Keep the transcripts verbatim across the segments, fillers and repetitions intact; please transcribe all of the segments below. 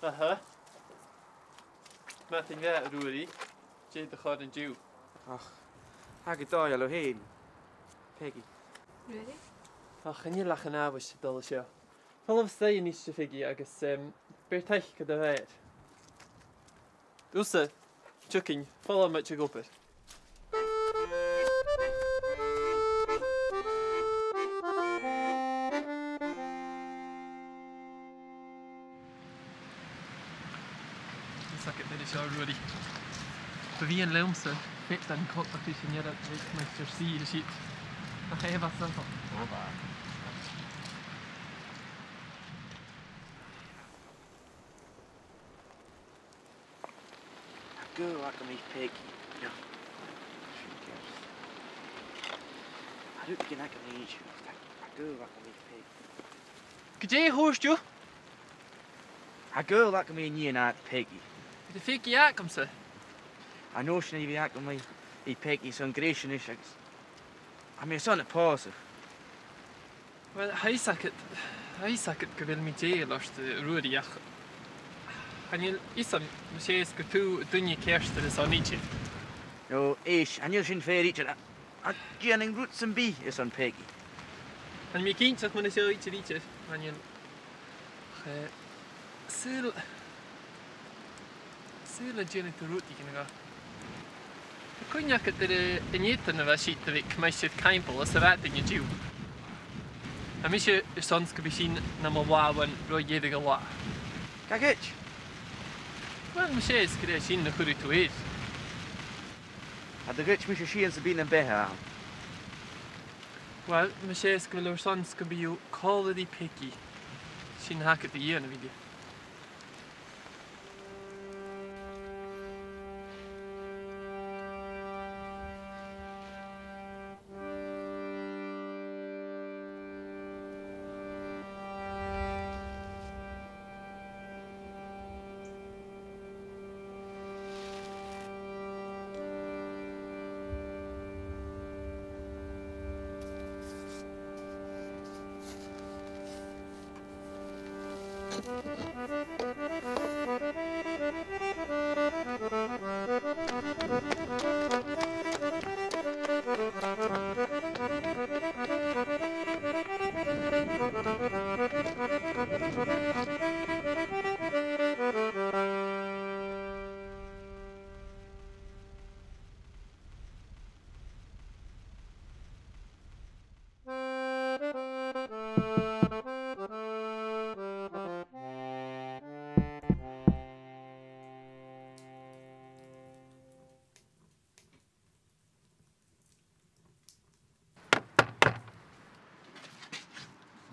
Aha. Madainn mhath, a Ruairidh. Dè do chor an-diugh? Och, tha gu dòigheil, thu fhèin, Peigi? Ruairidh? Och, chan eil ach an àbhaist a' dol an seo. Falbh a-staigh a-nis, a Pheigi, agus, em, beir taic dha do mhàthair. Thusa, tiugainn, falbh, tha mi a' dol a dh'obair. Fhios agad, a Ruairidh, bu mhiann leamsa feadan coltach ris an fhearann a bh' aig Maighstir C an siud. Nach e a bha sin? Tha gaol agam ri Peigi. Sin ceart. Tha rudeigin agam ri innse dhut. Tha, tha gaol agam ri Peigi. Gu dè thuirt thu? Tha gaol agam ri nighean agad, Peigi. Bheil Peigi agamsa? An uair sin a bhith agam ri, ri Peigi son greis a-nis agus tha mi airson a pòsadh. Uill, tha fhios agad, tha fhios agad gu bheil mi dèidheil ort, a Ruairidh, ach chan eil fhios agam, mas e 's gu bheil thu an duine ceart airson idir. No, èist, chan eil sin fèir idir. Ach dèanainn rud sam bith airson Peigi. Chan eil mi cinnteach mun a seo idir, idir, chan eil. Ach, eh, saoil, saoil an dèanadh tu rudeigin dha. Tha cuimhne agad air, eh, an eadar-dhealachadh a bh' aig Maighstir Caimbeul is a' mhadainn an-diugh? Tha mise airson 's gum bi sin nam làmhan ro dheireadh an latha. Càit? Uill, mas e 's gur e sin a chuireadh tu air. Cha do ghoid mise sìon sam bith nam beatha agam. Uill, mas e 's gu bheil thu airson 's gum bi thu còmhla ri Peigi, sin a th' agad ri dhèanamh, a Mhìle.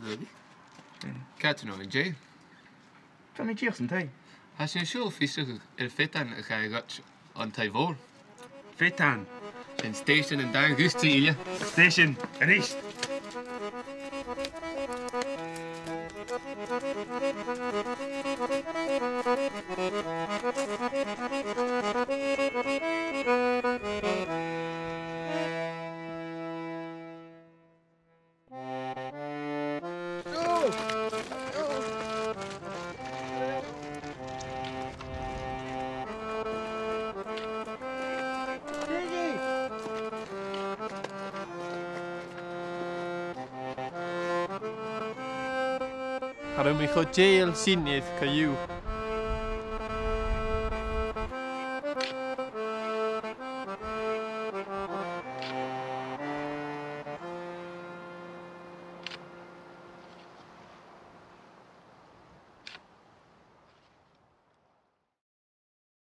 Ruairidh? Càit an robh thu an-dè? Bha mi dìreach san taigh. Tha sinn a' siubhal fiosrachadh air feadan a chaidh a ghoid an taigh mhòr. Feadan? Sin stèisean an dàn-ghustaidh, a Mhìle. Stèisean, a-nis. Cha robh mi cho dèidheil sin air co-dhiù.